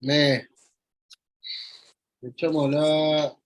မ့ၢ် ယဆိကမိၣ်လၢ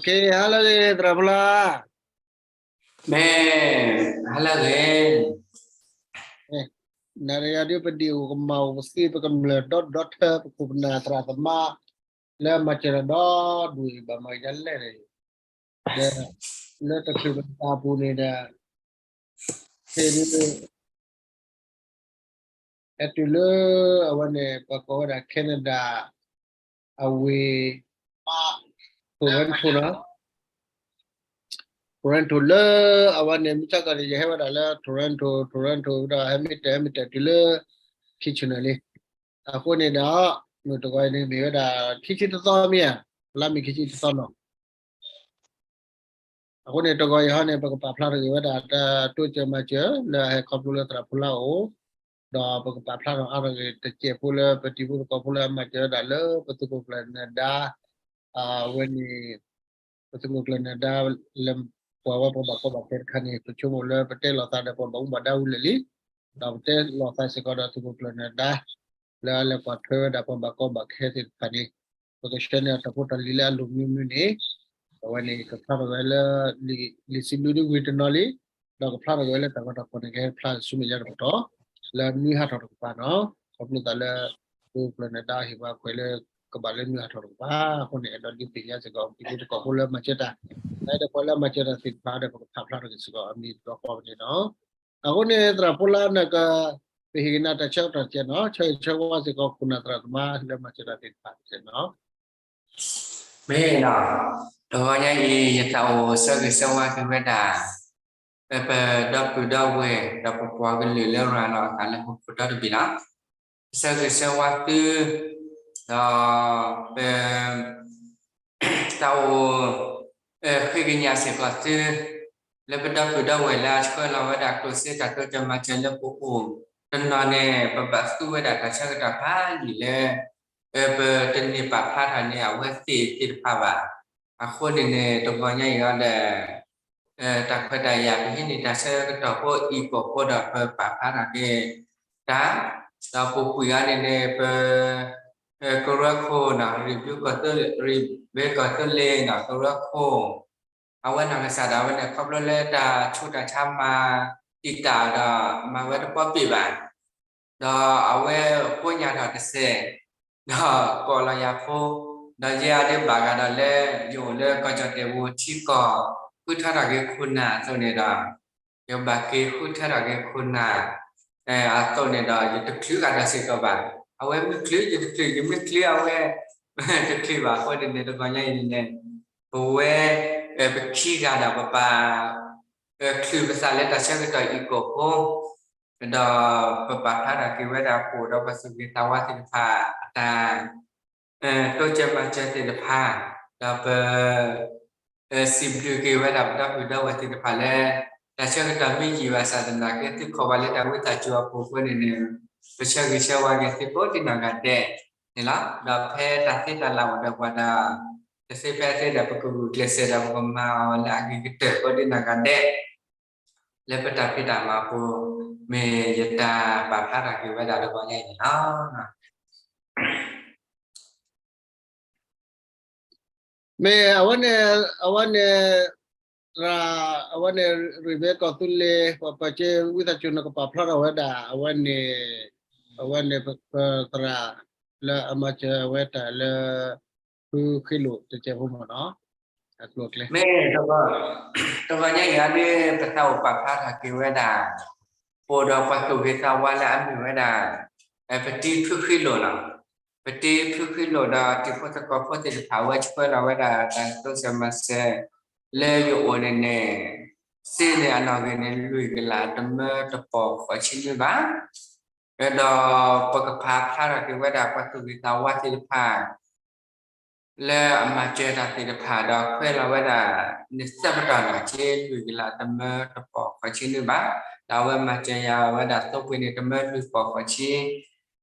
ဟါလၢအဂ့ၤ သရၣ်ဖိလၢ်, မ့ၢ် ဟါလၢအဂ့ၤ, နၤဒီးယၤဒုး ပဒံၣ်အိၣ်ကမၢ်အိၣ် ပသံပကမျၢၢ်ဒီဒီထၢ ပခိၣ်ပနၢ်သရၣ်သမါ လၢမၤစၢၤတၢ်ဒီဒူၣ်အံၤ ဘၣ်မၤကဒ်လဲၣ်န့ၣ်, ဒီး လၢတချုးပတၢ်ပူၤန့ၣ်ဒီး ဖဲဒုး ဟဲတုၤလၢ အဝဲန့ၣ် ပှၤကိးဝဲဒၣ် Canada အဝ့ၢ် Toronto နီၤ, Toronto လၢအဝဲန့ၣ် မုၢ်ဆါခီန့ၣ် ယဟဲဝဲဒၣ်လၢ Toronto, Toronto ဒီးဟဲမ့ၢ်တၢ်ဟဲမ့ၢ်တၢ်တုၤလၢ Kitchener လံ. အဃိန့ၣ်ဒီး မုၢ်တဂီၤအံၤန့ၣ်မ့ၢ်ဝဲဒၣ် ခံဆံတသီမ့ၢ်ဧါ, လါမ့ၤခံဆံတသီနီၤ. အဃိန့ၣ် တဂီၤအံၤဟီန့ၣ် ပကပာ်ဖျါထီၣ်က့ၤဝဲဒၣ် တၢ်တိစၢၤမၤစၢၤ လၢအဟဲခီဖျိလၢသရၣ်ဖိလၢ်အိၣ်, ဒီးပကပာ်ဖျါထီၣ်အါထီၣ်က့ၤ တစဲးဖိလၢပတံၤဖိသကိးဖိလၢအမၤစၢၤဝဲဒၣ်လၢ ပသုးခိၣ်ကျၢၢ်နၢၤဒါ အဝဲန့ၣ် ပသုးခိၣ်ကျၢၢ်နၢၤဒါ လၢပှၤဝဲပှၤဘၣ်ကီဘၣ်ခဲတခါန့ၣ် ပဆိကမိၣ်လၢပတဲလိာ်သးဒီးပှၤဘၣ်မူဘၣ်ဒါဝံၤလၢာ်လံ, ဒီးပတဲလိာ်သးစ့ၢ်ကီးဒီးသုးခိၣ်ကျၢၢ်နၢၤဒါ လၢအလဲၤကွၢ်ထွဲဝဲဒၣ်ပှၤဘၣ်ကီဘၣ်ခဲသ့ၣ်တဖၣ်န့ၣ် ပကဆှၢန့ၢ်တၢ်ဖိတၢ်လံၤလၢအလိၣ်မနုၤမနုၤန့ၣ်, အဝဲန့ၣ် ကဖျါထီၣ်ဝဲလၢ လံာ်စံးဘျုးဒ်ဝံၤတနီၤလံ, ဒီးကဖျါထီၣ်က့ၤဝဲလၢတၢ်ဂီၤတၢ်ဖီၣ်န့ၣ် ကဟဲဖျါဆူမဲာ်ညါတပတီၢ် လၢနွံဟးထီၣ်တကပၤနီၤ, ခီဖျိသးလၢ သုးခိၣ်ကျၢၢ်နၢၤဒါဟ့ၣ်ပှၤခွဲးလၢ ကဘၣ်လၢနွံဟးထီၣ်တကပၤ, အဃိန့ၣ် အဲၣ်ဒိးဒုးသ့ၣ်ညါစ့ၢ်ကီး ပတံၤဖိသကိးဖိလၢမၤစၢၤတၢ်, ဒီးပှၤလၢမၤစၢၤတၢ်သ့ၣ်တဖၣ်ဒီး ပကဖးဖျါထီၣ်က့ၤစ့ၢ်ကီးအမံၤဒီးဃီပန့ၣ်နီၤ. အဃိန့ၣ် သရၣ်ဖိလၢ် နက ပဟ့ၣ်က့ၤနၤတၢ်ဆၢကတီၢ်တစဲးနီၤ, ဆၢဂ့ၤဆၢဝါစ့ၢ်ကီး ခိၣ်နၢ်သရၣ်သမါလၢမၤစၢၤတၢ်သ့ၣ်တဖၣ်တစဲးနီၤ. မ့ၢ်နီၤ, တဂီၤညါအံၤ ယတၢ်အိၣ်ဆၢဂ့ၤဆၢဝါက့ၤဝဲဒၣ် ပဒီပုၢ်ဒီဝဲၢ် ဒီးပပှၤကလုာ်လၢရၤလီၤအသးလၢဟီၣ်ခိၣ်ဒီတဘ့ၣ်လီၤ. ဆၢဂ့ၤဆၢဝါသု ဒီး ပ တၢ်အိၣ် ဃ့ကညးစ့ၢ်ကီးသု လၢပဒီပုၢ်ဒီဝဲၢ်လၢအဆှၢလီၤဝဲဒၣ်ကျိၣ်စ့တၢ်တိစၢၤမၤစၢၤလၢ ပအိၣ်တနီၤန့ၣ် ပဘၣ်သူဝဲဒၣ်တၢ်ဆၢကတီၢ်ဖးယံာ်လၢ ပတန့ၢ်ပာ်ဖျါထီၣ်န့ၢ်အဝဲသ့ၣ်သ့ၣ်တဖၣ်ဘၣ်. အဃိန့ၣ်န့ၣ် တဂီၤညါအံၤဒီး တၢ်ခွဲးတၢ်ယာ် ပဟံးန့ၢ်တၢ်ဆၢကတီၢ်ဖိအံၤကိာ်ဖိဒီး ပပာ်ဖျါထီၣ်က့ၤတၢ်, ဒီးပူၤကွံာ်အီၤန့ၣ်န့ၣ် ပ ကရၢခိၣ်နီၤ ရံၣ်ဘျုးကီၢ်သူလ့ၤ ရံၣ်ဘျုးကီၢ်သူလ့ၤနီၤ ကရၢခိၣ် အဝဲနီၢ်ကစၢ်ဒၣ်ဝဲန့ၣ် ခီဖျိလၢတၢ်ဆူးတၢ်ဆါမၤတံာ်တာ်ဒီး မၤဝဲတပီပ့ၢ်ဘၣ်, ဒီးအဝဲကိးညါထီၣ်တစဲး, ဒီးကိးလီၤယၤဖိ, ဒီးယဲအဒ့ဘၣ်ဂၤဒီးလၢ ယအိၣ်လၢကီၢ်ကၠီၣ်တဲာ်ဝူၤထံကီၢ် ဃုထၢထီၣ်က့ၤခိၣ်နၢ်အသိးန့ၣ်ဒီး ယဘၣ်က့ၤဃုထၢထီၣ်က့ၤခိၣ်နၢ် အသိးန့ၣ်ဒီး ယတချုးဂၤဒီးစ့ၢ်ကီးဘၣ်. အဝဲမ့ၢ်ချုး ယတချုး ယမ့ၢ်ချုးအဝဲ တချုးဘၣ်အဃိန့ၣ်န့ၣ် တဂီၤညါအံၤန့ၣ် ပဝဲ ပခံဂၤဒီးပပာ် ချုးပသးလၢတၢ်ဆၢကတီၢ်အံၤကိာ်ဖိ ဒီးပပာ်ဖျါထီၣ်က့ၤဝဲဒၣ်ပအိၣ်ဒီးပသူၣ်ဂ့ၤသးဝါသ့ၣ်တဖၣ်အတၢ် တိစၢၤမၤစၢၤသ့ၣ်တဖၣ်, ဒီးပ စံးဘျုးက့ၤဝဲဒၣ်ပဒီပုၢ်ဒီဝဲၢ်သ့ၣ်တဖၣ်လၢ တၢ်ဆၢကတီၢ်မ့ၢ်ယံာ်ဘၣ်ဆၣ်သနာ်က့ သုခီၣ်ဘၣ်လၢတၢ်ဝံသးစူၤအပူၤအဃိန့ၣ်န့ၣ် ပဆၢဂ့ၤဆၢဝါက့ၤသုကိးဒံနီၢ်ဂၤဒဲးန့ၣ်လီၤ. ဒီးဖဲတၢ်သ့တၢ်လၢ်အိၣ်ဒီးပှၤဒီး တသ့ဖဲအသ့ဒီး ပကဂုာ်ကျဲးစၢးဒီးပကမၤအီၤလၢအဂ့ၤကတၢၢ်ကိးဒံနီၢ်ဂၤဒဲး လၢပတၢ်ဖံးတၢ်မၤအပူၤ မ့ၢ်ယတၢ်ပာ်ဖျါထီၣ်က့ၤဝဲဒၣ်တဂီၤညါအံၤန့ၣ်လီၤ. မ့ၢ်အဝဲန့ၣ်, အဝဲန့ၣ်, သရၣ်, အဝဲန့ၣ် ရံၣ်ဘဲကီၢ်သူလ့ၤ ပှၤပၢၤက့ဝံသးစူၤ နကပာ်ဖျါထီၣ်ဝဲဒၣ် အဝဲန့ၣ်, အဝဲန့ၣ်ပသရၣ်လၢအမၤစၢၤဝဲတၢ်လၢ ဖုဃ့လိာ်တစဲးဖိမ့ၢ်နီၤ, အကျိၤအကျဲ မ့ၢ်တဂီၤညါအံၤန့ၣ် ပသးအိၣ်ပာ်ဖျါထီၣ်က့ၤဝဲဒၣ် ပအိၣ်ဒီးပှၤသူၣ်ဂ့ၤသးဝါလၢအမ့ၢ်ဝဲဒၣ် ပတံၤဖုဃ့လိာ်နီၤ, ပတံၤဖုဃ့လိာ်ဒီးတံၤဖိသကိးဖိသ့ၣ်တဖၣ် အဝဲဆှၢလီၤဝဲဒၣ်တၢ်တိစၢၤမၤစၢၤ လၢယအိၣ်န့ၣ်န့ၣ် စ့န့ၣ်အနီၣ်ဂံၢ်န့ၣ် လွံၢ်ကလးတမၢတပီၢ်ဃိးဆံနွံဘး ဒီးပကပာ်ဖျါထီၣ်က့ၤဝဲဒၣ်ပှၤသူၣ်ဂ့ၤသးဝါသ့ၣ်တဖၣ် လၢအမၤစၢၤတၢ်သ့ၣ်တဖၣ်ဒီးခွဲးလီၤဝဲဒၣ် န့ၣ်သၢပတီၢ်နီၤ က့လွံၢ်ကလးတမၢတပီၢ်ဃိးဆံနွံဘး, ဒီးအဝဲမၤစၢၤယၤဝဲဒၣ်သိပှ့ၤန့ၣ် တမၢလွံၢ်ပီၢ်ဃိးဆံ,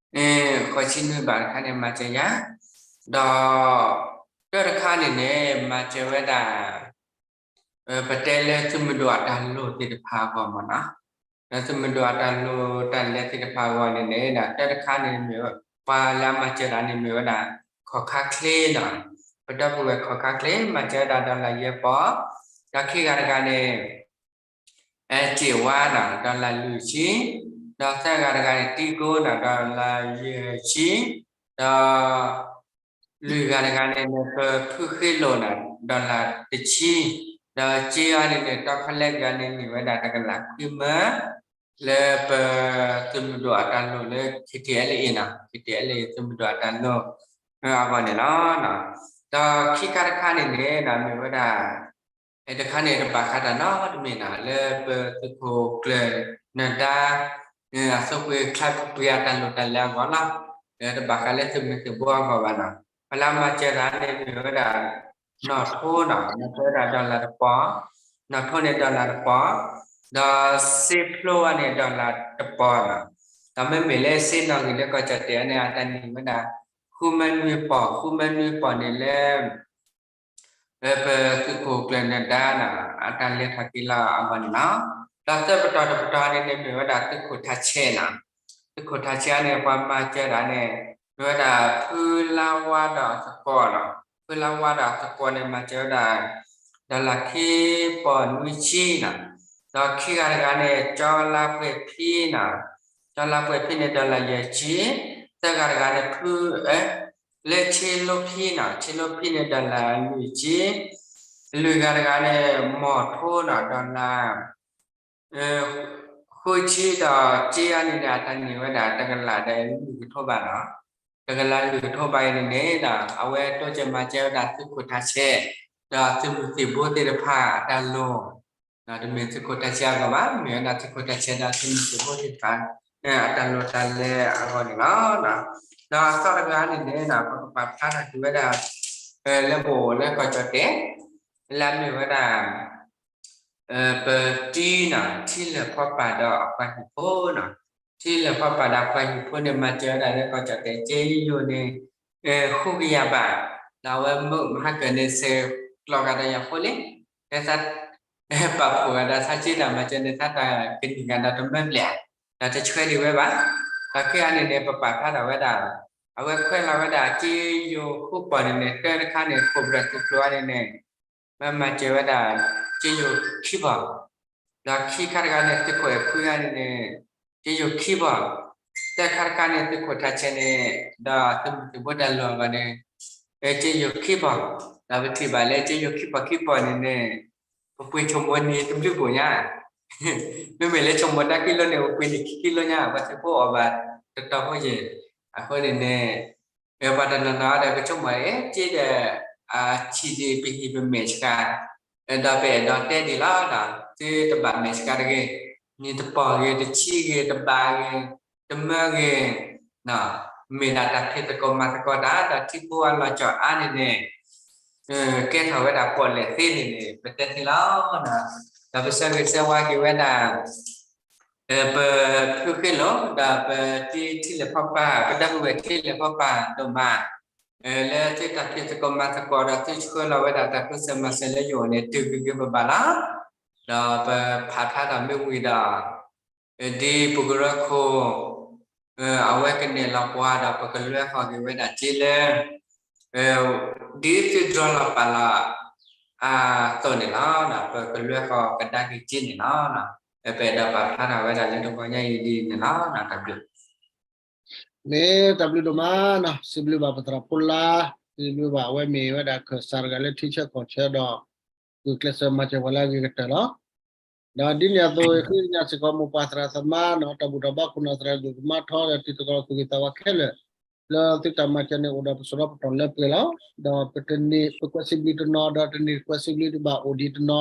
ဃိးဆံနွံဘးတခါန့ၣ် မၤစၢၤယၤ, ဒီး တၢတခါန့ၣ်န့ၣ် မၤစၢၤဝဲဒၣ် ပတဲလၢသုးမုၢ်ဒိၣ်အတၢ်လိၣ်သ့ၣ်တဖၣ်အဂီၢ်မ့ၢ်နီၤ, ဒီးသုးမုၢ်ဒိၣ်အတၢ်လိၣ်တၢ်လဲၤသ့ၣ်တဖၣ်အဂီၢ်န့ၣ်န့ၣ် ဒီးတၢတခါန့ၣ်မ့ၢ်ဝဲ ပှၤလၢအမၤစၢၤတၢ်န့ၣ်မ့ၢ်ဝဲဒၣ် ခီၣ်ခါချ့နီၤ, ပဒီပုၢ်ဝဲၢ်ခီၣ်ခါချ့ မၤစၢၤဝဲဒၣ် dollar ယဲၢ်ပီၢ်, ဒီးခံဂၤတဂၤန့ၣ် စ့ၣ်ဝါနီၤ dollar လွံၢ်ဆံ, ဒီးသၢဂၤတဂၤန့ၣ် တံကိနီၤ dollar ယဲၢ်ဆံ, ဒီး လွံၢ်ဂၤတဂၤန့ၣ်န့ၣ် ပဖုဃ့လိာ်နီၤ dollar တဆံ, ဒီးစ့အီၤန့ၣ်န့ၣ် တီခီလဲက့ၤအီၤန့ၣ် န့ၢ်ဝဲဒၣ်တကလးခွံမၢ လၢပသုးမုၢ်ဒိၣ်အတၢ်လိၣ်လၢ KTLA နီၤ, KTLA သုးမုၢ်ဒိၣ်အတၢ်လိၣ် အဂီၢ်န့ၣ်လီၤ. ဒီးခံခါတခါန့ၣ်န့ၣ် မ့ၢ်ဝဲဒၣ် တခါန့ၣ် တဘၣ်ဃးတၢ်နီတမံၤနီၤ လၢပသုးခိၣ်ကျၢၢ်နၢၤဒါ အသုးကွံာ်ချါပှ့ၤအတၢ်လိၣ်တၢ်လဲၤအဂီၢ်လီၤ. တဘၣ်ဃးလၢသုးမုၢ်သံၣ်ဘိအဂီၢ်ဘၣ်နီၤ. ပှၤလၢအမၤစၢၤတၢ်န့ၣ်မ့ၢ်ဝဲဒၣ် နီၢ်ထိနီၤ မၤစၢၤဝဲဒၣ် dollar တပီၢ်, နီၢ်ထိန့ၣ် dollar တပီၢ်, ဒီးစ့ဖျိဝဲန့ၣ် dollar တပီၢ်နီၤ. ဒီးမ့မ့ၢ်လၢစ့နီၣ်ဂံၢ်လၢကီၢ်ကၠီၣ်တဲာ်န့ၣ် အတၢ်န့ၢ်ဝဲဒၣ် ဃုမၢနွံပီၢ်, ဃုမၢနွံပီၢ်န့ၣ်လၢ လၢပသုးခိၣ်ကျၢၢ်နၢၤဒါနီၤ အတၢ်လဲၤထီၣ်က့ၤလီၤအဂီၢ်န့ၣ်လီၤ. ဒီးသၢပတီၢ်တပတီၢ်န့ၣ်န့ၣ် မ့ၢ်ဝဲဒၣ်သုးခိၣ်ထးဆဲးနီၤ. သုးခိၣ်ထးဆဲးန့ၣ် ပှၤမၤစၢၤတၢ်န့ၣ် မ့ၢ်ဝဲဒၣ်ဖုလါဝါဒီးအသကိးနီၤ. ဖုလါဝါဒီးအသကိးန့ၣ် မၤစၢၤဝဲဒၣ် dollar ခံပီၢ်နွံဆံနီၤ. ဒီးခံဂၤတဂၤန့ၣ် ကၠီလါပှဲၤဖံနီၤ. ကၠီလါပှဲၤဖံန့ၣ် dollar ယဲၢ်ဆံ, သၢဂၤတဂၤန့ၣ် ဖု လၢဆ့လိဖံနီၤ, ဆ့လိဖံန့ၣ် dollar လွံၢ်ဆံ, လွံၢ်ဂၤတဂၤန့ၣ် မီၢ်ထိနီၤ dollar ဃုဆံဒီးစ့အီၤန့ၣ်န့ၣ် အတၢ်န့ၢ်ဝဲဒၣ်တကလးဒီးလွံၢ်ကထိဘးနီၤ. တကလးလွံၢ်ကထိဘးအံၤန့ၣ်န့ၣ်ဒီး အဝဲတိစၢၤမၤစၢၤဝဲဒၣ်သုးခိၣ်ထးဆဲး ဒီးသုးမုၢ်သံၣ်ဘိသ့ၣ်တဖၣ်အတၢ်လိၣ် တမ့ၢ်သုးခိၣ်ထးဆဲးအဂီၢ်ဘၣ်, မ့ၢ်ဝဲဒၣ်သုးခိၣ်ထးဆဲးဒီးသုးမုၢ်သံၣ်ဘိသ့ၣ်တဖၣ် အတၢ်လိၣ်တၢ်လဲၤအဂီၢ်န့ၣ်လီၤ. ဒီးအသီတဂၤန့ၣ်န့ၣ်ဒီး ပကပာ်ဖျါထီၣ်က့ၤဝဲဒၣ် လၢပအိၣ်လၢကီၢ်ကၠီၣ်တဲာ် လၢအမ့ၢ်ဝဲဒၣ် ပတံၤနီၤ ထံလၢၢ်ဖီပာ်ဒီးအပှၤဟံၣ်ဖိနီၤ, ထံလၢၢ်ဖီပာ်ဒီးအပှၤဟံၣ်ဖိန့ၣ် မၤစၢၤဝဲဒၣ်လၢကီၢ်ကၠီၣ်တဲာ် စ့ယိၤန့ၣ် ဃုကယၤဘး, ဒီးအဝဲမဟါကၢၢ်န့ၣ် ဆဲးကျိးကဒီးယၤဖိလံ, ဒ်သိး ပာ်ဖှိၣ်ကဒီးသးစ့တၢ်မၤစၢၤန့ၣ် သးတၢ်ကနံၣ်ကဒီးတမၢပျဲၢ်, ဒီးတဆှၢဒံးဝဲဘၣ်. ဒီးခဲအံၤန့ၣ်န့ၣ် ပပာ်ဖျါထီၣ်ဝဲဒၣ် အဝဲခွဲးလီၤဝဲဒၣ် စ့ယိၤဃုပီၢ်န့ၣ်န့ၣ် တၢတခါန့ၣ် ခိၣ်ဘြၢၣ်သုးကျိၤအံၤန့ၣ်န့ၣ် မၤမၤစၢၤဝဲဒၣ် စ့ယိၤခံပီၢ်, ဒီးခံခါတခါန့ၣ် သုးခိၣ်အဲၣ်ခွံဂၤန့ၣ်န့ၣ် စ့ယိၤခံပီၢ်, သၢခါတခါန့ၣ် သုးခိၣ်ထးဆဲးန့ၣ် ဒီးသုးမုၢ်သံၣ်ဘိတၢ်လိၣ်အဂီၢ်န့ၣ် စ့ယိၤခံပီၢ်, ဒီးပထံၣ်ဘၣ်လၢစ့ယိၤခံပီၢ်ခံပီၢ်န့ၣ်န့ၣ် ပပှ့ၤဆိမိၣ်န့ၢ်တဘျုးဘိၣ်ညါ, မ့မ့ၢ်လၢဆိမိၣ်တၢ်ခံလိၤန့ၣ် ပပှ့ၤန့ၢ်ခံခံလိၤညါ ပှၤသုးဖိအီၣ်ဘၣ်တတီၤဖိယဲၢ်, အဃိန့ၣ်န့ၣ် ပှၤတနီၤနီၤဒီးကဆိကမိၣ် စ့ဒီး အဆံးဒံးပဟံၣ်ပမဲာ်ဆှး, ဒီးပအဲၣ်ဒိးတဲဒံးလီၤဒီး သုတဘၣ်မဲာ်ဆှးတဂ့ၤ, နံၣ်တပီၢ်ဂ့ၤ တဆံဂ့ၤ တဘးဂ့ၤ တမၢဂ့ၤ, မ့ၢ်ဒၣ်တၢ်ဖံးသကိးမၤသကိးတၢ် ဒီးထံဖိအလီၤကၠီၣ်အါန့ၣ်န့ၣ် ကဲထီၣ်ဝဲဒၣ်ပီၣ်လဲၣ်သ့န့ၣ်န့ၣ် ပတဲသ့လီၤ. ဒီးပဆၢဂ့ၤဆၢဝါက့ၤဝဲဒၣ် ပဖုဃ့လိာ် ဒီးပတံၤထံလၢၢ်ဖီပာ် ပဒီပုၢ်ဝဲၢ်ထံလၢၢ်ဖီပာ်ဒိၣ်မး, လၢသုတၢ်ဖံးသကိးမၤသကိးဒီးသုဆှၢလီၤဝဲဒၣ်တၢ်တိစၢၤမၤစၢၤလၢယအိၣ်န့ၣ် တုၤဂ့ၤဂ့ၤဘၣ်ဘၣ်လီၤ. ဒီးပဖးဖျါထီၣ်မ့ၢ်ဝံၤဒီး ဒ်ပကရၢခိၣ် အဝဲကနဲၣ်လီၤပှၤဒီးပကလွဲဃီၤက့ၤဝဲဒၣ်စ့လၢ ဒ်သုဒြီလီၤပာ်လီၤအသိးန့ၣ်လီၤ. ပကလွဲဃီၤကဒါက့ၤစ့န့ၣ်လီၤ. ပအဲၣ်ဒိးပာ်ဖျါထီၣ်ဝဲဒၣ်လၢတဂီၤညါအံၤဒ်န့ၣ်လီၤ. တၢ်ဘျုး မ့ၢ်တၢ်ဘျုးဒိၣ်မးနီၤ, စံးဘျုးဘၣ်ပသရၣ်ဖိလၢ်, စံးဘျုးဘၣ်အဝဲမ့ၢ်ဝဲဒၣ်ခၢၣ်စးတဂၤလၢထံဆၢကီၢ်ဆၢဒီး ဂုာ်ကျဲးစၢးမၤစၢၤပှၤလၢအဂ့ၤကတၢၢ်လီၤ. ဒီးဒ်န့ၣ်အသိး ဃ့ကညးစ့ၢ်ကီးမိၢ်ပၢ်သရၣ်သမါနီၤ, တၢ်ဘူၣ်တၢ်ဘါခိၣ်နၢ်သရၣ်ဒိၣ်သမါထီဒီးတံၤသကိးသူၣ်ဂ့ၤသးဝါခဲလၢာ်, လၢသုတၢ်မၤစၢၤန့ၣ်အိၣ်ဒီးပစိာ်ဒီးပတီၢ်လၢပှဲၤလီၤ. ဒီးပတနံၤပကွဲးစံးဘျုးတနီၤ, ဒီးတနံၤကွဲးစံးဘျုးတဘၣ်အိၣ်ဒံးတနီၤ,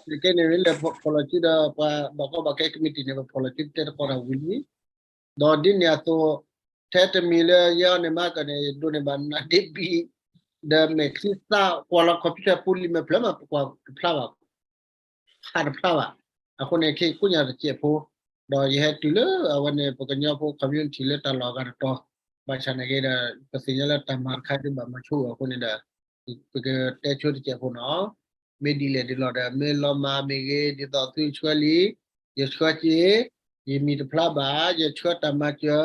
နကဲန့ၣ်လၢပဖီၣ်လီၤစုဒီးပှၤဘၣ်ကီဘၣ်ခဲကမံးတံာ်န့ၣ် ပဖီၣ်လီၤစုတဲသကိးတၢ်ဝံၤလံ ဒီးဒ်န့ၣ်အသိး ထဲတမံၤလၢယဲအီၤန့ၣ်မၤကန့ၣ် ယဒိးန့ၢ်ဘၣ်နါဒ့ဘံၣ် ဒီးမဲာ်ချံသၣ်ကွၢ်လီၤ computer ပူလံာ်မဲာ်ဖျၢၣ်မး ပကွၢ်တဖျါဘၣ်, ဖးတဖျါဘၣ်. အဃိန့ၣ် ခဲအံၤကိးညါတစဲးဖိ, ဒီးယဟဲတုၤလၢအဝဲန့ၣ် ပကညီဖိ community လၢတၢ်လီၢ်အဂၤတတီၤ, ဘၣ်ဆၣ်နာ်က့ဒီး ပသ့ၣ်ညါလၢတၢ်မၤတခါဒ်ဘၣ်မၤဆိအဃိန့ၣ်ဒီး ပကတဲဆိတစဲးဖိနီၤ. မ့ၢ်ဒ်လဲၣ်ဒ်လဲၣ်ဒီး မ့ၢ်လီၤမၢ်မ့ၢ်ဂ့ၤ ဒ်သိးသုဆှၢလံ, ယဆှၢက့ၤ, ယမံၤတဖျါဘၣ်, ယဆှၢတၢ်မၤစၢၤ,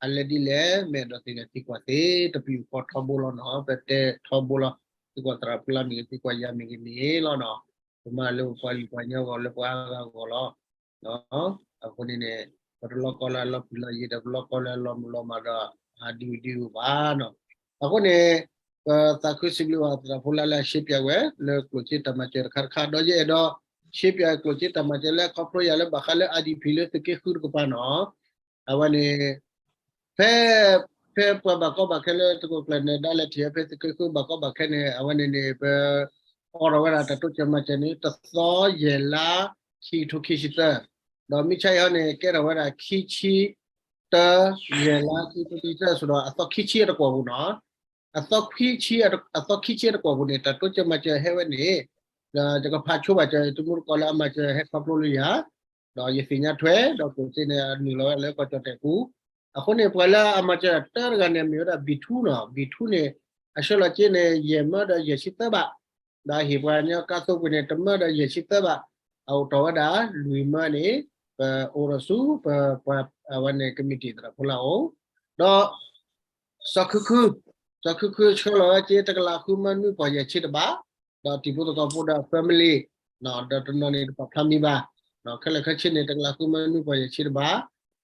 အလဲၤဒ်လဲၣ် မ့ၢ်အဲၣ်ဒိးသ့ၣ်ညါသံကွၢ်သ့, တပယူာ်ဃီထီဘိလီၤနီၤ, ပတဲထီဘိလီၤ, သံကွၢ်သရၣ်ဖိလၢ်မ့ၢ်ဂ့ၤ သံကွၢ်ယၤမ့ၢ်ဂ့ၤန့ၣ်လီၤနီၤ. ပမၤလၢပပှၤလုၢ်ပှၤကညီအဂီၢ် လၢပှၤအါဂၤအဂီၢ်လီၤ. အဃိန့ၣ်န့ၣ် ပတလီၢ်ကီလၢအလီၤပျံၤလီၤယံၤဒီး ပလီၢ်ကီလၢအလီၤမုၢ်လီၤမၢ်ဒီး အဒံဝံၤဒံဝံၤဘၣ်နီၤ. အဃိန့ၣ် ပသးခုစံးဘျုးဘၣ်သရၣ်ဖိလၢ်လၢအရှဲပၠးဝဲ လၢကျိၣ်စ့တၢ်မၤစၢၤတခါတခါ ဒီးယအဲၣ်ဒိး ရှဲပၠးကျိၣ်စ့တၢ်မၤစၢၤလၢခီဖျိယၤလၢဘၣ်ဃးလၢ IDP လၢသုးက့ဃုတကပၤနီၤ. အဝဲန့ၣ် ဖဲ ဖဲပှၤဘၣ်ကီဘၣ်ခဲလၢသုးခိၣ်ကျၢၢ်နၢၤဒါလဲၤထံၣ်ဖဲသုးက့ဃုဘၣ်ကီဘၣ်ခဲန့ၣ် အဝဲန့ၣ်န့ၣ် ပအိးထီၣ်ဝဲဒၣ်တၢ်တိစၢၤမၤစၢၤန့ၣ် တသီယဲၢ်လါ ခံကထိခံဆံသၢ, ဒီးမုၢ်ဆါအံၤဟီန့ၣ် ကဲထီၣ်ဝဲဒၣ်ခံဆံတၢ ယဲၢ်လါ ခံကထိခံဆံသၢ ဆိုတော့ အသီခံဆံအတကွီၢ်ပူၤနီၤ. အသီခံဆံ အသီခံဆံအတကွီၢ်ပူၤန့ၣ် တၢ်တိစၢၤမၤစၢၤဟဲဝဲန့ၣ် ဒီးယကဖးဆိဘၣ်စၢၤ တမူတကိးလၢအမၤစၢၤဟဲခီဖျိလၢယၤ ဒီးယသ့ၣ်ညါထွဲ ဒီးကျိၣ်စ့န့ၣ် အနုာ်လီၤဝဲလၢကီၢ်ကၠီၣ်တဲာ်ပူၤ. အဃိန့ၣ် ပှၤလၢအမၤစၢၤတၢတဂၤန့ၣ် မ့ၢ်ဝဲဒၣ် ဘံၣ်ထူနီၤ, ဘံၣ်ထူန့ၣ် အဆှၢလီၤစ့န့ၣ် ယဲၢ်မၢဒီးယဲၢ်ဆံသၢဘး, ဒီးအဟ့ၣ်ပှၤကညီကါသိပှ့ၤန့ၣ် တမၢဒီးယဲၢ်ဆံသၢဘး, အအိၣ်ထီၣ်ဝဲဒၣ် လွံၢ်မၢန့ၣ် ပအိးထီၣ်ဆူ ပပှၤအဝဲန့ၣ် ကမံးတံာ်သရၣ်ဖိလၢ်အိၣ်, ဒီး စီၤခုခု, စီၤခုခုဆှၢလီၤဝဲစ့ တကလးဃုမၢနွံပီၢ်ယဲၢ်ဆံတဘး, ဒီးတံၤဖိသကိးဖိဒီး family, ဒီးတနီၤန့ၣ် တပာ်ဖျါမံၤဘၣ်, ခဲလၢာ်ခဲဆ့န့ၣ် တကလးဃုမၢနွံပီၢ်ယဲၢ်ဆံတဘး,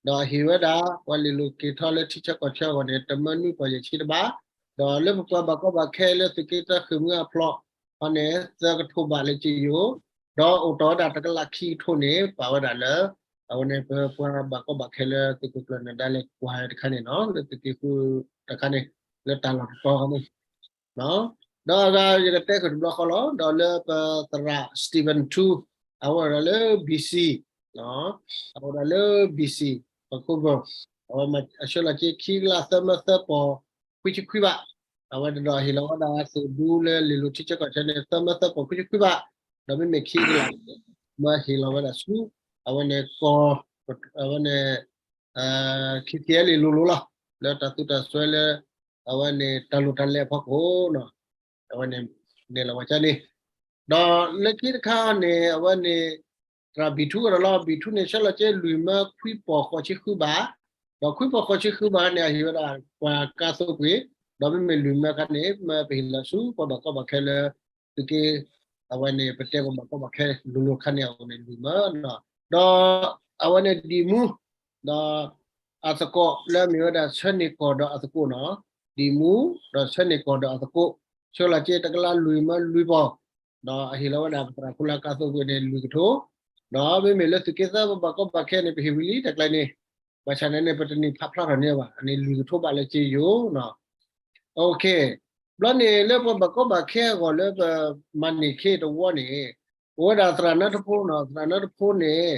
ဒီးအဟ့ၣ်ဝဲဒၣ် ပှၤလ့ၤလိၤက့ၤထီၣ်လၢထံဆၢကီၢ်ဆၢအဂီၢ်န့ၣ် တမၢနွံပီၢ်ယဲၢ်ဆံတဘး, ဒီးလၢပပှၤဘၣ်ကီဘၣ်ခဲလၢသုးက့သၢဃ့ၢ်မှံဟးဖျိး အီၤန့ၣ် သၢကထိဘးလၢက့ယိၤ, ဒီးအိၣ်တီၢ်ဝဲဒၣ်တကလးခံကထိန့ၣ် ပာ်ဝဲဒၣ်လၢ အဝဲန့ၣ် ပပှၤဘၣ်ကီဘၣ်ခဲလၢသုးခိၣ်ကျၢၢ်နၢၤဒါလဲၤကွၢ်တခါန့ၣ်နီၤ, လၢသုးက့ဃုတခါန့ၣ် လၢတၢ်လီၢ်တတီၤန့ၣ် ဒီးအဂၤယကတဲဃုာ်တဘျီဃီလီၤ, ဒီးလၢပသရၣ် Stephen Too အဝဲအိၣ်ဒီးလၢ BC, အဝဲအိၣ်ဒီးလၢ BC, Vancouver, အဝဲအဆှၢလီၤစ့ခံကလးသၢမၢသၢပီၢ်ခွံဆံခွံဘး, အဝဲတဒီးဟ့ၣ်လီၤဝဲဒၣ်သုးဒူလၢလ့ၤလိၤထံဆၢကီၢ်ဆၢန့ၣ် သၢမၢသၢပီၢ်ခွံဆံခွံဘး, ဒီးမ့မ့ၢ်ခံကလး မၢဟ့ၣ်လီၤဝဲဒၣ်ဆူ အဝဲန့ၣ်ကီၢ် အဝဲန့ၣ် KTLA လိၤလိၤလီၤ, လၢတၢ်သူတၢ်စွဲလၢ အဝဲန့ၣ်တၢ်လိၣ်တၢ်လဲၤအဖီခိၣ်နီၤ, အဝဲန့ၣ် နဲၣ်လီၤဝဲကန့ၣ်, ဒီးလၢခံတခါန့ၣ် အဝဲန့ၣ် သရၣ်ဘံၣ်ထူကဒီးလီၤ, ဘံၣ်ထူန့ၣ် ဆှၢလီၤစ့လွံၢ်မၢခွံပီၢ်ဃိးဆံဃုဘး, ဒီးခွံပီၢ်ဃိးဆံဃုဘးန့ၣ် အဟ့ၣ်ဝဲဒၣ်ပှၤကါသိပှ့ၤ, ဒီးမ့မ့ၢ်လွံၢ်မၢခါန့ၣ် မၢပဟ့ၣ်လီၤဆူပှၤဘၣ်ကီဘၣ်ခဲလၢ သုးက့ အဝဲန့ၣ် ပတဲပှၤဘၣ်ကီဘၣ်ခဲလိၤလိၤခါန့ၣ် အဝဲန့ၣ်လွံၢ်မၢနီၤ, ဒီးအဝဲန့ၣ်ဒံၣ်မူ ဒီးအသကိးလၢအမ့ၢ်ဝဲဒၣ်ဆၢန့ၢ်ကီၢ်ဒီးအသကိးနီၤ, ဒံၣ်မူ ဒီးဆၢန့ၢ်ကီၢ်ဒီးအသကိး ဆှၢလီၤစ့တကလးလွံၢ်မၢလွံၢ်ပီၢ်, ဒီးအဟ့ၣ်လီၤဝဲဒၣ်ပသရၣ်ဖိလၢ်ကါသိပှ့ၤန့ၣ်လွံၢ်ကထိ, ဒီးမ့မ့ၢ်လၢသုးက့သၢပဘၣ်ကီဘၣ်ခဲန့ၣ် ပဟ့ၣ်ဝံၤလံတၢ်ကျဲန့ၣ်, ဘၣ်ဆၣ်န့ၣ်န့ၣ် ပတနံၤဖးဖျါထီၣ်န့ၢ်ဘၣ်, အန့ၣ်လွံၢ်ကထိဘးလၢစ့ယိၤနီၤ ဘျီန့ၣ် လၢပှၤဘၣ်ကီဘၣ်ခဲအဂီၢ်လၢပမၤန့ၢ်ခဲတဝီန့ၣ်, အိၣ်ဝဲဒၣ်သရၣ်နၢတဖိနီၤ, သရၣ်နၢတဖိန့ၣ်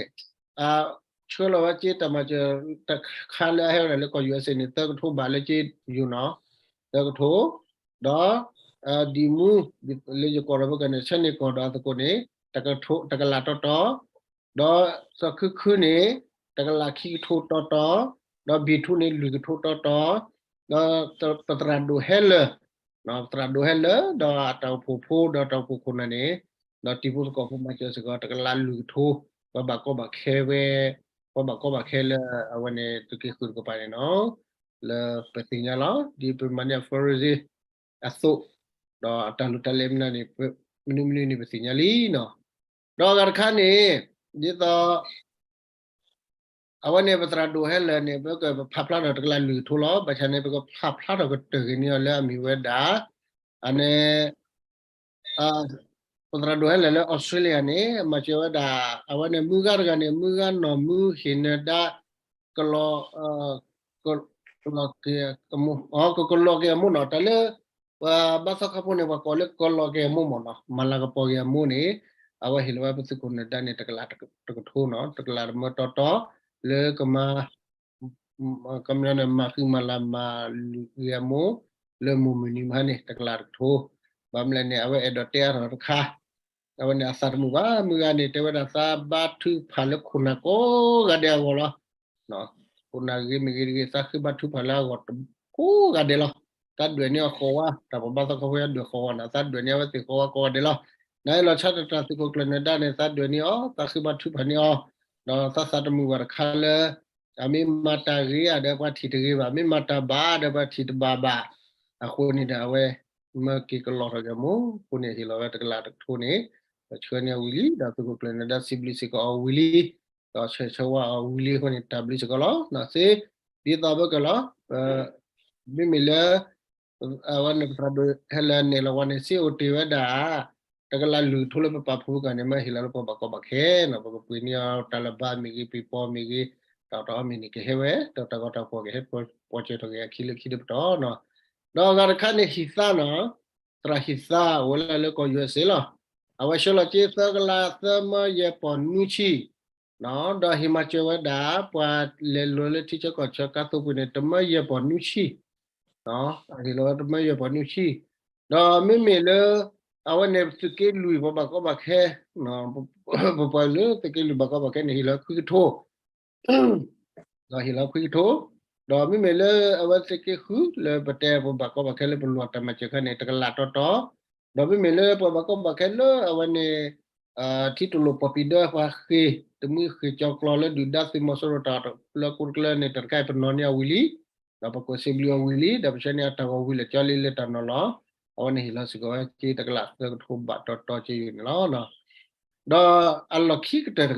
ဆှၢလီၤဝဲစ့တၢ်မၤစၢၤတခါလၢအဟဲဝဲဒၣ်လၢကီၢ် ယူအက်စ့ န့ၣ် သၢကထိဘးလၢစ့ယိၤနီၤ, သၢကထိ, ဒီး ဒံၣ်မူ လၢယကိးဒီးဖဲကန့ၣ် ဆၢန့ၢ်ကီၢ်ဒီးအသကိးန့ၣ် တကလးတီတီ ဒီးစီၤခုခုန့ၣ် တကလးခံကထိတီတီ, ဒီးဘံၣ်ထူန့ၣ်လွံၢ်ကထိတီတီ, ဒီးပသရၣ်ဒိၣ်ဟဲလၢာ်, ပသရၣ်ဒိၣ်ဟဲလၢာ် ဒီးအတၢ်အိၣ်ဖှိၣ်ဖိဒီးတၢ်အိၣ်ဖှိၣ်ခိၣ်နၢ်န့ၣ် ဒီးတံၤဖိသကိးဖိမၤစၢၤစ့ၢ်ကီး တကလးလွံၢ်ကထိ, ပှၤဘၣ်ကီဘၣ်ခဲဝဲ, ပှၤဘၣ်ကီဘၣ်ခဲလၢအဝဲန့ၣ် သုးက့ဃုတကပၤန့ၣ်နီၤ, လၢပသ့ၣ်ညါလီၤ. ဒ်ပမၤန့ၢ်အ fundraising အသိး, ဒီးအတၢ်လိၣ်တၢ်လဲၤမနုၤန့ၣ် မနုၤမနုၤန့ၣ် ပသ့ၣ်ညါလံနီၤ. ဒီးအဂၤတခါန့ၣ် ဒ်သိး အဝဲန့ၣ် ပသရၣ်ဒိၣ်ဟဲလၢာ်န့ၣ် ပကဖးဖျါထီၣ်တကလးလွံၢ်ကထိလီၤ. ဘၣ်ဆၣ်န့ၣ် ပကဖးဖျါထီၣ်ကတၢၢ်ဂ့ၤန့ၢ်အီၤလၢအမ့ၢ်ဝဲဒၣ် အန့ၣ် ပသရၣ်ဒိၣ်ဟဲလၢာ်လၢ Australia န့ၣ် မၤစၢၤဝဲဒၣ် အဝဲန့ၣ် မုၢ်ဂၤတဂၤန့ၣ် မုၢ်ဂၤနီၢ်မုၢ်ဟ့ၣ်နၢၤဒါ ကလီၤ ကလီၤက့ၤအမိၢ်, ကကလီၤက့ၤအမိၢ်နီၤ, တၢ်လၢ ပှၤဘါသီခါဖိန့ၣ် ပှၤကိးလၢကလီၤက့ၤအမိၢ်မ့ၢ်နီၤ, မၤလၤကပီၤက့ၤအမိၢ်န့ၣ် အဝဲဟ့ၣ်လီၤဝဲပသုးခိၣ်နၢၤဒါန့ၣ် တကလးတကထိနီၤ, တကလးတမၢတီတီ လၢကမၤ ကမျၢၢ်န့ၣ် မၤဃံမၤလၤမၤလုၢ်ဂ့ၤအမိၢ် လၢမိၢ်မုၢ်နံၤမဟါန့ၣ် တကလးတကထိ, ဘၣ်မနုၤလဲၣ်န့ၣ် အဝဲအဲၣ်ဒိးတဲအါထီၣ်တခါ, အဝဲန့ၣ်အသးတမုာ်ဘၣ်, မုၢ်ဂၤန့ၣ် တဲဝဲဒၣ်သးဘါထုကဖၣ်လၢခိၣ်နၢ်ကိးဂၤဒဲးအဂီၢ်လီၤ. ခိၣ်နၢ်ဂ့ၤမ့ၢ်ဂ့ၤတဂ့ၤ သးဃ့ဘါထုကဖၣ်လၢအဂီၢ်ကိးဂၤဒဲးလီၤ. သးဒွဲၣ်န့ၢ်အီၤဃီၤဝါ, တၢ်ပှၤဘါသီခါဖိဒွဲၣ်ဃီၤဝါနီၤ, သးဒွဲၣ်န့ၢ်အဝဲသ့ၣ်ဃီၤဝါကိးဂၤဒဲးလီၤ. နအဲၣ်လီၤဆါတၢ်တၢ်သုးခိၣ်ကျၢၢ်နၢၤဒါန့ၣ် သးဒွဲၣ်န့ၢ်အီၤ, သးဃ့ဘါထုကဖၣ်န့ၢ်အီၤ, ဒီးသးသးတမုာ်ဘၣ်တခါလၢ အမ့ၢ်မၤတၢ်ဂ့ၤဧါဒီးပှၤထံၣ်တဂ့ၤဘၣ်, မ့ၢ်မၤတၢ်ဘၣ်ဒီးပှၤထံၣ်တဘၣ်ဘၣ်, အဃိန့ၣ်ဒီးအဝဲ မၢက့ၤကလီၤထီၣ်က့ၤအမိၢ်, အဃိန့ၣ်ဟ့ၣ်လီၤဝဲတကလးတကထိန့ၣ် ဆှၢန့ၢ်အီၤဝံၤလံ, ဒီးသုးခိၣ်ကျၢၢ်နၢၤဒါစံးဘျုးစ့ၢ်ကီးအီၤဝံၤလံ, ဒီးဆၢဂ့ၤဆၢဝါအီၤဝံၤလံအဃိန့ၣ် တၢ်ဘျုးစ့ၢ်ကီးလီၤ. သ့ ဒ်သိးပကလီၤ မ့မ့ၢ်လၢ အဝဲန့ၣ်ပသရၣ်ဒိၣ်ဟဲလၢာ်န့ၣ်လီၤဝဲန့ၣ် စ့အိၣ်တ့ၢ်ဝဲဒၣ် တကလးလွံၢ်ကထိလၢပပာ်ဖှိၣ်က့ၤန့ၣ် မ့ၢ်ဟ့ၣ်လီၤလၢပှၤဘၣ်ကီဘၣ်ခဲနီၤ, ပကပှ့ၤန့ၢ်အီၤတၢ်လၢၤဘါမ့ၢ်ဂ့ၤ ပ့ၤပီမ့ၢ်ဂ့ၤ, တၢ်တအီမ့ၢ်န့ၣ်ကဟဲဝဲ, ဒီးတၢ်ဂီၤတၢ်ဖှီၣ်ကဟဲပီၢ်စၢၤထီၣ်က့ၤအခံလၢခံတပတီၢ်နီၤ. ဒီးအဂၤတခါန့ၣ်ဟံၣ်သါနီၤ, သရၣ်ဟံၣ်သါအိၣ်ဝဲလၢကီၢ် ယူၢ်အ့ၣ်အ့ၣ် လီၤ. အဝဲဆှၢလီၤက့ၤသၢကလးသၢမၢယဲၢ်ပီၢ်နွံဆံ ဒီးဟ့ၣ်မၤစၢၤဝဲဒၣ် ပှၤလဲၤလီၤလၢထံဆၢကီၢ်ဆၢကါသိပူၤန့ၣ် တမၢယဲၢ်ပီၢ်နွံဆံ, ဟ့ၣ်လီၤဝဲတမၢယဲၢ်ပီၢ်နွံဆံ, ဒီးမ့မ့ၢ်လၢ အဝဲန့ၣ်သုးက့လွံၢ်ပှၤဘၣ်ကီဘၣ်ခဲ, ပပှၤလၢသုးက့လွံၢ်ဘၣ်ကီဘၣ်ခဲန့ၣ် ဟ့ၣ်လီၤခွံကထိ ဒီးဟ့ၣ်လီၤခွံကထိ, ဒီးမ့မ့ၢ်လၢအဝဲသုးက့ဃုလၢပတဲပှၤဘၣ်ကီဘၣ်ခဲလၢပလိၣ်တၢ်မၤစၢၤခါန့ၣ် တကလးတီတီ, ဒီးမ့မ့ၢ်လၢပှၤဘၣ်ကီဘၣ်ခဲလၢအဝဲန့ၣ် ထံတလိာ်ပီၣ်ပံၤဒၢပှၤဃ့ၢ် တမှံဃ့ၢ်ကၠီကျီလၢဒုၣ်ဒါသုးမီၤစိရိၤတၢ်လၢကိတကလၢန့ၣ် တၢ်တခါအံၤပနီၣ်န့ၢ်အီၤဝံၤလံ, ဒီးပကွဲးစံးဘျုးအီၤဝံၤလံ, ဒီးပဆှၢန့ၢ်အတၢ်ဂီၤဝံၤလၢာ်ကၠီလံလၢတၢ်နီၤလီၤ, အဝဲန့ၣ်ဟ့ၣ်လီၤစ့ၢ်ကီးဝဲက့ၤတကလးသၢကထိဘၣ်တီတီက့ၤယိာ်န့ၣ်လီၤ. ဒီးအလီၢ်ခံကတၢၢ်တ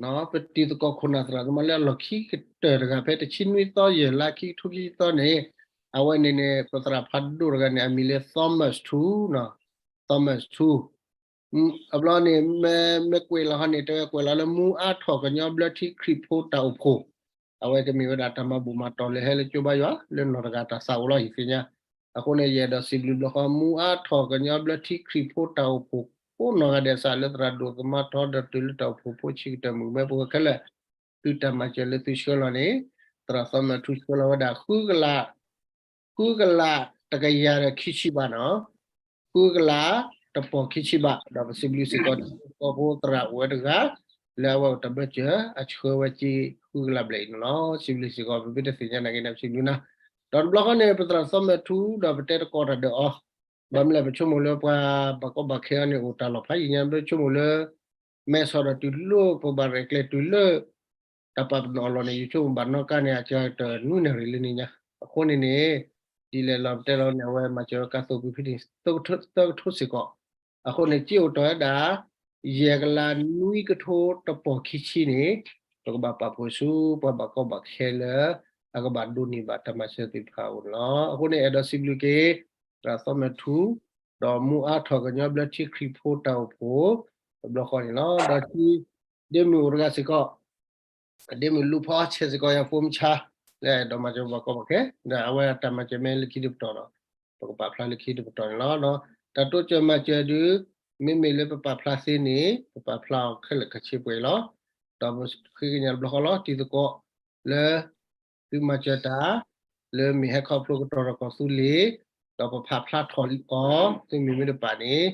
ဂၤ ပတံၤသကိးခိၣ်နၢ်သရၣ်သမါလၢအလီၢ်ခံကတၢၢ်တဂၤ ဖဲတဆံနွံသီယဲၢ်လါခံကထိခံဆံသီန့ၣ်, အဝဲန့ၣ်န့ၣ် ပသရၣ်ဖးဒိၣ်တဂၤန့ၣ် အမံၤလၢ Thomas Thu နီၤ, Thomas Thu အဘျီန့ၣ် မ့ၢ်ကွဲးလီၤဟီန့ၣ် တဲဝဲကွဲးလီၤလၢမူအါထီၣ်ကညီဘျၢထံခရံာ်ဖိတၢ်အိၣ်ဖှိၣ်, အဝဲကမ့ၢ်ဝဲဒၣ်တၢ်မၤဘူၣ်မၤတီၢ်လၢဟဲလၢကၠိဘါယွၤ လၢနီၢ်တဂၤတၢ်သးအိၣ်လီၤဟံၣ်သ့ၣ်ညါ, အဃိန့ၣ် ယအဲၣ်ဒိးစံးဘျုးဘျီဃီ မူအါထီၣ်ကညီဘျၢထံခရံာ်ဖိတၢ်အိၣ်ဖှိၣ်ဖိနီၢ်ဂၤဒဲးစးလၢသရၣ်ဒိၣ်သမါထီဒီးတုၤလၢတၢ်အိၣ်ဖှိၣ်ဖိဆံးကတၢၢ်မုၣ်မဲဖိခဲလၢာ်, သုတၢ်မၤစၢၤလၢသုဆှၢလီၤန့ၣ်, သရၣ် Thomas Thu ဆှၢလီၤဝဲဒၣ် ဃုကလးတကယၤဒီးခံဆံဘးနီၤ, ဃုကလးတပီၢ်ခံဆံဘး, ဒီးပစံးဘျုးစ့ၢ်ကီးတံၤသကိးဖိသရၣ်အိၣ်ဝဲတဂၤ, လၢအဝဲအိၣ်တၢ်ဘၢၣ်စၢၤ အဆှၢဝဲက့ၤဃုကလးဘျဲၣ်အံၤန့ၣ်လီၤ. စံးဘျုးစ့ၢ်ကီး ပမ့ၢ်တသ့ၣ်ညါနာ်က့န့ၣ် ပစံးဘျုးနၤ, ဒီးတဘျီဃီန့ၣ် ပသရၣ် Thomas Thu ဒီးပတဲတကိးတၢ်ဒီးအီၤ, ဘၣ်မနုၤလဲၣ် ပဆိကမိၣ်လၢပှၤဘၣ်ကီဘၣ်ခဲအံၤန့ၣ် အိၣ်တၢ်လီၢ်ဖးယံာ်ညါ ပဆိကမိၣ်လၢ မဲဆီၣ်ဒီးတုၤလၢပဘၣ်ရဲၣ်ကျဲၤတုၤလၢ တၢ်ပာ်ပနီၣ်အလီၢ်န့ၣ် ယဆိကမိၣ်ဘၣ်နီၣ်ကါန့ၣ် အကတၢၢ်နွံနၣ်ရံၣ်လၢန့ၣ်ညါ, အဃိန့ၣ်န့ၣ် ဒ်လဲၣ်လီၤပတဲလီၤန့ၣ် အဝဲမၤစၢၤဝဲကါသိပူၤဖဲန့ၣ် သၢကထိစ့ၢ်ကီး, အဃိန့ၣ် က့အိၣ်တီၢ်ဝဲဒၣ် ယဲၢ်ကလးနွံကထိတပီၢ်ခံဆံန့ၣ် ပကဘၣ်ပာ်ဖှိၣ်ဆူပှၤဘၣ်ကီဘၣ်ခဲလၢ အကဘၣ်ဒိးန့ၢ်ဘၣ်တၢ်မၤစၢၤသ့ၣ်တဖၣ်အအိၣ်န့ၣ်လီၤ. အဃိန့ၣ် အဲၣ်ဒိးစံးဘျုးက့ၤ သရၣ် Thomas Thu ဒီးမူအါထီၣ်ကညီဘျၢထံခရံာ်ဖိတၢ်အိၣ်ဖှိၣ် တဘျီဃီန့ၣ်လီၤ. ဒီးဒ့မုၣ်အိၣ်တဂၤစ့ၢ်ကီး, ဒ့မုၣ်လူၤဖီဆဲးစ့ၢ်ကီး ယၤဖိမုၢ်ဆါ လၢအဲၣ်ဒိးမၤစၢၤပှၤဘၣ်ကီဘၣ်ခဲ ဒီးအဝဲအတၢ်မၤစၢၤမ့ၢ်လၢခံတပတီၢ်ဒီး ပကပာ်ဖျါလၢခံတပတီၢ်န့ၣ်လီၤ. တၢ်တိစၢၤမၤစၢၤဒုး မ့မ့ၢ်လၢပပာ်ဖျါသ့န့ၣ် ပပာ်ဖျါအီၤခဲလၢာ်ခဲဆ့ပှဲၤလီၤ. ဒီးပဃ့ကညးတဘျီဃီလီၤ တံၤသကိးလၢ သုမၤစၢၤတၢ် လၢမ့ၢ်ဟဲခီဖျိကတီၢ်ထီၣ်ကီၢ်သူလ့ၤ ဒီးပဖးဖျါထီၣ်အီၤ သုမ့ၢ်မ့ၢ်တပာ်န့ၣ်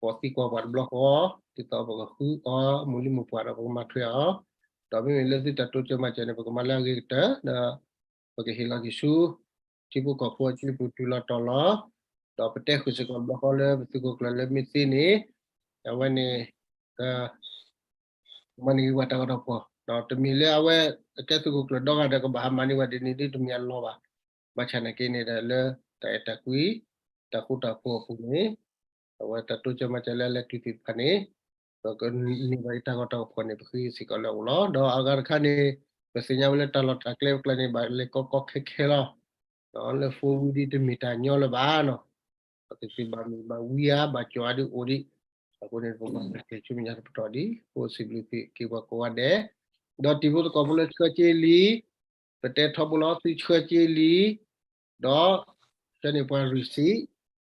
ကိးသံကွၢ်ပှၤတဘျီဃီ ဒ်သိးပကဃုအီၤ မိၢ်လံမိၢ်ပှၢ်ဒီးပကမၤထွဲအီၤ ဒီးမ့မ့ၢ်လၢသုတၢ်တိစၢၤမၤစၢၤန့ၣ် ပကမၤလၢအဂ့ၤကတၢၢ် ဒီး ပကဟ့ၣ်လီၤက့ၤဆူ ထံဖိကီၢ်ဖိအစုပူၤတုၤလီၤတီၤလီၤ. ဒီးပတဲဃုာ်စ့ၢ်ကီးတဘျီဃီလၢပသုးခိၣ်ကျၢၢ်လၢမ့ၢ်သ့န့ၣ် အဝဲန့ၣ် က မၤန့ၢ်ဝဲတၢ်ဂီၤတၢ်ဖီၣ် ဒီးတမ့ၢ်လၢအဝဲ အကဲသုးခိၣ်ကျၢၢ်ဒီဂၤဒီးကဘၣ်ဟးမၤန့ၢ်ဝဲဒ်န့ၣ်ဒ်တမ့ၢ်အလီၢ်ဘၣ်. ဘၣ်ဆၣ်နာ်က့န့ၣ်ဒီးလၢ တၢ်အဲၣ်တၢ်ကွံ တၢ်ဃူတၢ်ဖိးအပူၤန့ၣ် အဝဲတၢ်တိစၢၤမၤစၢၤလၢအလဲၤတုၤသ့ၣ်တဖၣ်န့ၣ် ပကန့ၢ်ဘၣ်အံၤတၢ်ဂီၤတၢ်ဖီၣ်န့ၣ် ပဃ့စ့ၢ်ကီးလၢအအိၣ်လီၤ. ဒီးအဂၤတခါန့ၣ် ပသ့ၣ်ညါဝဲလၢတၢ်လီၢ်တၢ်ကျဲပကျါန့ၣ် ဘၣ်လဲၤကီကီခဲခဲလီၤ. လၢ four wheel ဒ်တမ့ၢ်တၢ်ညီလၢၤဘၣ်နီၤ. ပကသ့ၣ်ဘၣ်မ့ၢ်ဘၣ်ဝံဧါ ဘၣ်ကၠီဧါဒ်အိၣ်ဒံး. အဃိန့ၣ် ပဘၣ်က့ၤဆူမဲာ်ညါတပတီၢ်ဒံး အိၣ်စံးဘျုးက့ၤပှၤကိးဂၤဒဲး, ဒီးတံၤဖိသကိးဖိလၢဆှၢက့ၤလံ ပတဲထီဘိလီၤ သုဆှၢက့ၤလံ ဒီး ဆှၢန့ၢ်ပှၤ receipt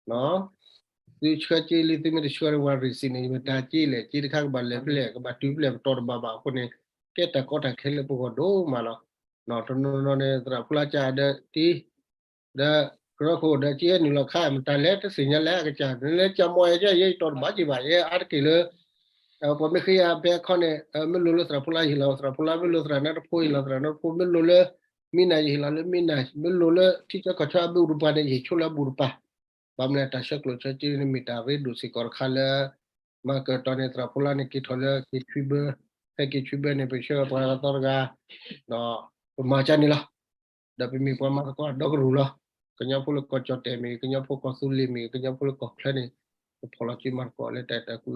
သုဆှၢက့ၤလံ သုမ့ၢ်တဆှၢန့ၢ်ပှၤ receipt န့ၣ် မတၤက့ၤလဲၣ် က့ၤတခါကဘၣ်လဲၤဖဲလဲၣ် ကဘၣ်တုၤဖဲလဲၣ် ပတီၢ်တဘၣ်ဘၣ်အဃိန့ၣ် ကဲတၢ်ကီတၢ်ခဲလၢပဂီၢ်ဒိၣ်မးလီၤ. တနီၤနီၤန့ၣ် သရၣ်ဖိလၢကဒီးတံၤ ဒီးကရၢခိၣ်ဒီးက့ၤဟဲနုာ်လီၤခါ မတၤလဲၣ် တသ့ၣ်ညါလဲၣ် အကစၢ် နလဲၤကမီၤယဲကဲ ယဲယတီၢ်တဘၣ်က့ၤဘၣ် ယဲအါတက့ၢ်လၢ ပှၤမ့ၢ်ဃ့ယၤဖဲအခီန့ၣ် မ့ၢ်လိၣ်လၢသရၣ်ဖိလၢယဟ့ၣ်လီၤသရၣ်ဖိလၢ မ့ၢ်လိၣ်သရၣ်နါတဖိယဟ့ၣ်လီၤသရၣ်နါတဖိ မ့ၢ်လိၣ်လၢ မံနၤယဟ့ၣ်လီၤလၢမံနၤ မ့ၢ်လိၣ်လၢထံဆၢကီၢ်ဆၢအဘ့ၣ်အူတပၤန့ၣ် ယဟ့ၣ်ဆိလၢအဘူးတပၤ ဘၣ်မနုၤတၢ်ဆှၢကျိၣ်ဆှၢစ့န့ၣ်မ့ၢ်တၢ်ရ့ဒိၣ်စ့ၢ်ကီးတခါလၢ မၤကတီၢ်န့ၣ် သရၣ်ဖိလၢန့ၣ်က့ၤထီၣ်လၢက့ၤဆွံဘၢ ဖဲက့ၤဆွံဘၢန့ၣ် ပဆှၢပှၤသီတဂၤ ဒီးပမၤကန့ၣ်လီၤ. ဒီးပမ့ၢ်ပှၤမၤသကိးဒီကရူၢ်လီၤ. ကညီဖိလၢကီၢ်ကၠီၣ်တဲၣ်မ့ၢ်ဂ့ၤ ကညီဖိကီၢ်သူလ့ၤမ့ၢ်ဂ့ၤ ကညီဖိလၢကီၢ်ချၢန့ၣ် ပဖီၣ်လီၤစုမၤသကိးလၢတၢ်အဲၣ်တၢ်ကွံအဃိန့ၣ် တၢ်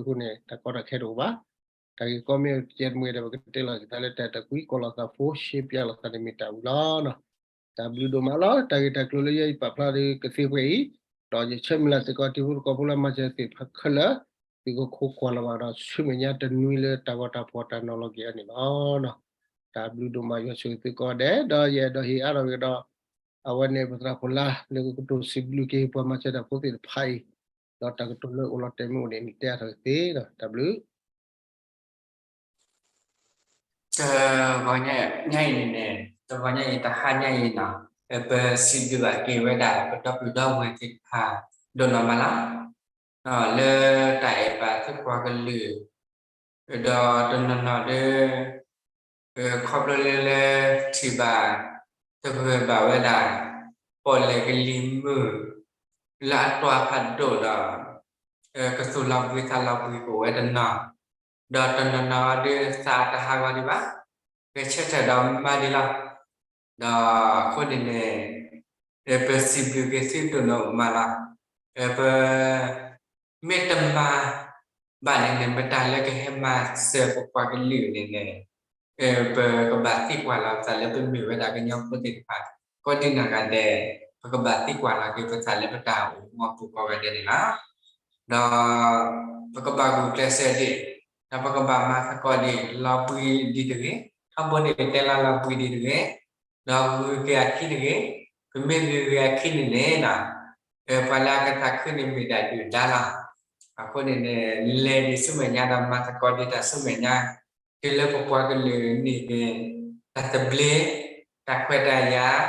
ကီတၢ်ခဲတအိၣ်ဘၣ်. တၢ်ဂ့ၢ်ကီမ့ၢ်ကဲတမံၤဒီး ပကတဲလီၤက့ၤသးလၢတၢ်အဲၣ်တၢ်ကွံ ကိးလီၤသးဖိ ရှဲပၠးလီၤသးန့ၣ်မ့ၢ်တၢ်ဝံၤလီၤ. တၢ်ဘျုးဒိၣ်မးလီၤ. တၢ်ဂ့ၢ်တၢ်ကျိၤလၢယအံၤပာ်ဖျါဒီးကသ့ဝဲအံၤ ဒီးယဆၢမုၢ်လၢ်စ့ၢ်ကီး တံၤဖိသကိးဖိလၢမၤစၢၤသ့ၣ်တဖၣ်ခဲလၢာ် သုကခိးကွၢ်လီၤဘၣ်ဒီးဆူမဲာ်ညါတနွံလၢတၢ်ဂီၤတၢ်ဖီၣ်တၢ်နီၤလီၤက့ၤအီၤန့ၣ်လီၤ. တၢ်ဘျုးဒိၣ်မး ယွၤဆိၣ်ဂ့ၤသုကိးဂၤဒဲး ဒီးယအဲၣ်ဒိးဟ့ၣ်အါထီၣ်က့ၤဒီး အဝဲန့ၣ်ပသရၣ်ဖိလၢ လၢကကတိၤစံးဘျုးက့ၤပှၤမၤစၢၤတၢ်ဖိသ့ၣ်တဖၣ်အံၤ ဒီးတၢ်ကတိၤလၢအိၣ်လီၤတဲာ်မ့ၢ်အိၣ်န့ၣ် နတဲအါထီၣ်က့ၤသ့ဒီးတၢ်ဘျုး တဂီၤညါအံၤန့ၣ်န့ၣ် တဂီၤညါအံၤတဟါညါအံၤနီၤ ပစံးဘျုးဘၣ်က့ၤဝဲဒၣ် ပဒီပုၢ်ဒီဝဲၢ်သ့ၣ်တဖၣ် ဒိၣ်နီၢ်မးလီၤ. လၢတၢ်အဲၣ်ဘၣ်သုပှၤကလုာ် ဒီးတနီၤနီၤဒီး ခီဖျိလၢလၢထံၣ်ဘၣ် တဂၢၢ်ဘၣ်ဝဲဒၣ် ပီၣ်လဲၣ်ကလံၤမုၢ် လၢအတွၤဖးဒိၣ်ဒီး ကသူၣ်လီၤဘှံးသးလီၤဘှံးကအိၣ်ဝဲတနီၤ, ဒီးတနီၤနီၤဒီးသးတဟးဂီၤဒံးဘၣ်, ဂဲၤဆၢထၢၣ်ဒီးမၤဒံးလီၤ. ဒီးအဃိန့ၣ်န့ၣ် ပစံးဘျုးက့ၤသုဒိၣ်နီၢ်မးလီၤ. ပ မ့ၢ်တမၤဘၣ်န့ၣ်န့ၣ် မတၤလၢကဟဲမၤစၢၤပပှၤကလုာ်န့ၣ်န့ၣ် ပကဘၣ်သံကွၢ်လီၤပသးလၢပမ့ၢ်ဝဲဒၣ်ကညီဖိသ့ၣ်တဖၣ် ကိးဒံနီၢ်ဂၤဒဲး, ပကဘၣ်သံကွၢ်လီၤက့ၤပသးလၢပတၢ်အိၣ်မူအပူၤကိးဂၤဒဲးန့ၣ်လီၤ. ဒီးပကဘၣ်ဂုာ်ကျဲးစၢးဒံး, ဒီးပကဘၣ်မၤသကိးဒံး လီၤဘှံးဒံးတဂ့ၤ, ထီဘိန့ၣ်တဲလီၤလီၤဘှံးဒံးတဂ့ၤ, ဒီးဂုာ်က့ၤအခံတဂ့ၤ, ပမ့ၢ်ဂုာ်က့ၤအခံန့ၣ်န့ၣ် ပှၤလၢအကသးခုန့ၣ်မ့ၢ်ဒၣ်ဒုၣ်ဒါလီၤ. အဃိန့ၣ်န့ၣ် လဲၤဒံးဆူမဲာ်ညါဒီးမၤသကိးဒံးတၢ်ဆူမဲာ်ညါ, တုၤလၢပပှၤကလုာ်န့ၣ်န့ၣ် တၢ်သဘျ့, တၢ်ခွဲးတၢ်ယာ်,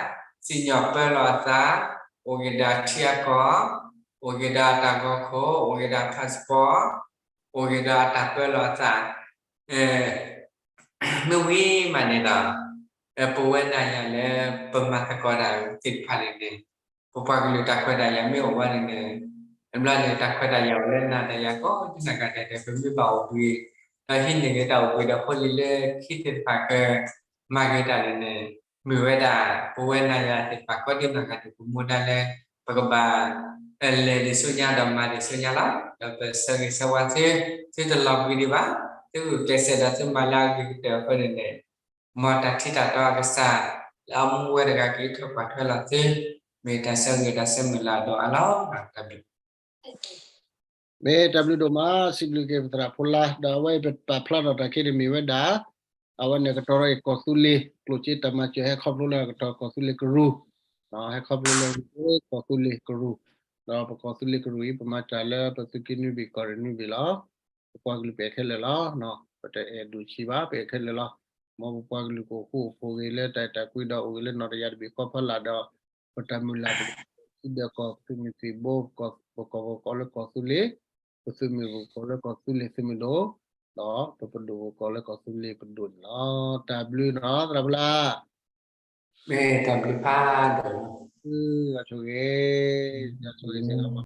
စံၣ်ညီၣ်ပၢလီၤအသး, အိၣ်ဂ့ၤဒီးထံအကီၢ်, အိၣ်ဂ့ၤဒီးတၢ်ဂီၤခိၣ်, အိၣ်ဂ့ၤဒီး passport, အိၣ်ဂ့ၤဒီးတၢ်ပၢလီၤအသး မ့ၢ်ဝံၤမးန့ၣ်ဒီး ပဝဲနၤယၤလၢပမၤသကိးတၢ်သ့ၣ်တဖၣ်န့ၣ်န့ၣ် ပပှၤကလုာ်တၢ်ခွဲးတၢ်ယာ်မ့ၢ်အိၣ်ဝဲန့ၣ်န့ၣ် အဘျီန့ၣ် တၢ်ခွဲးတၢ်ယာ်အိၣ်လၢနၤဒီးယၤကိးဒံနီၢ်ဂၤဒဲးဒီး ပမ့ၢ်ဘၣ်အိၣ်ဘှံး ဒီးဟံးန့ၢ်ဂ့ၤတၢ်အိၣ်ဘှံးဒီးဖိလံၤလၢခံသ့ၣ်တဖၣ်ကမၤဂ့ၤတၢ်န့ၣ်န့ၣ် မ့ၢ်ဝဲဒၣ် ပဝဲနၤယၤသ့ၣ်တဖၣ်ကိးဒံနီၢ်ဂၤဒဲး ပမူဒါလၢ ပကဘၣ် လဲၤဒံးဆူညါဒီးမၤဒံးဆူညါလီၤ. ဒီးပဆၢဂ့ၤဆၢဝါသု, သုတလီၤဘှံးဒံးဘၣ်, သုဂုာ်ကျဲးစၢးဒီးသုမၤလၢအဂ့ၤကတၢၢ်အဃိန့ၣ်န့ၣ် မ်တၢ်ထံတၢ်တီအကစၢ် လၢအမူဝဲတဂၤက့ၤထီၣ်ကွၢ်ထွဲလီၤသု, မ့ၢ်တၢ်ဆၢဂ့ၤဒီးဆၢမုၢ်လၢ်ဒီးအလီၢ်တၢ်ဘျုး မ့ၢ်တၢ်ဘျုးဒိၣ်မး စံးဘျုးက့ၤပသရၣ်ဖိလၢ် ဒီးအဝဲအံၤပပာ်ဖျါထီၣ်တၢ်ခဲန့ၣ်မ့ၢ်ဝဲဒၣ် အဝဲန့ၣ်ကတီၢ်ဒီးအံၤကီၢ်သူလ့ၤ ကျိၣ်စ့တၢ်မၤစၢၤဟဲခီဖျိလၢကတီၢ်ကီၢ်သူလ့ၤကရူၢ်, ဟဲခီဖျိလၢကီၢ်သူလ့ၤကရူၢ်, ဒီးပကီၢ်သူလ့ၤကရူၢ်အံၤ ပမၤတၢ်လၢပသုးက့နွံဘ့ၣ်ကီၢ်ရ့ၣ်နွံဘ့ၣ်လီၤ. ပပှၤကလုာ်ပအဲၣ်ခဲလၢာ်လီၤ. ပတအဲၣ်ဒိၣ်ဆံးဘၣ် ပအဲၣ်ခဲလၢာ်လီၤ. မ်ပပှၤကလုာ်ကအိၣ်ဃူအိၣ်ဖိးဂ့ၤလၢတၢ်အဲၣ်တၢ်ကွံဒီးအိၣ်ဂ့ၤလၢနီၢ်တယၢ်တဘ့ၣ်ဃီဖီလာ်ဒီး ပတၢ်မုၢ်လၢ်တဘ့ၣ် ဒီးကီၢ်သုးမုၢ်သံၣ်ဘိ ပကီၢ်ပကီၢ်လၢကီၢ်သူလ့ၤ, ပသုးမုၢ်ပကီၢ်လၢကီၢ်သူလ့ၤသုးမုၢ်ဒိၣ်, ဒီးပပဒိၣ်ပကီၢ်လၢကီၢ်သူလ့ၤပဒိၣ်န့ၣ်လီၤ. တၢ်ဘျုးနီၤ သရၣ်ဖျါ မ့ၢ်တၢ်ဘျုးဖးဒိၣ်, အဆိၣ်ဂ့ၤ, အဆိၣ်ဂ့ၤ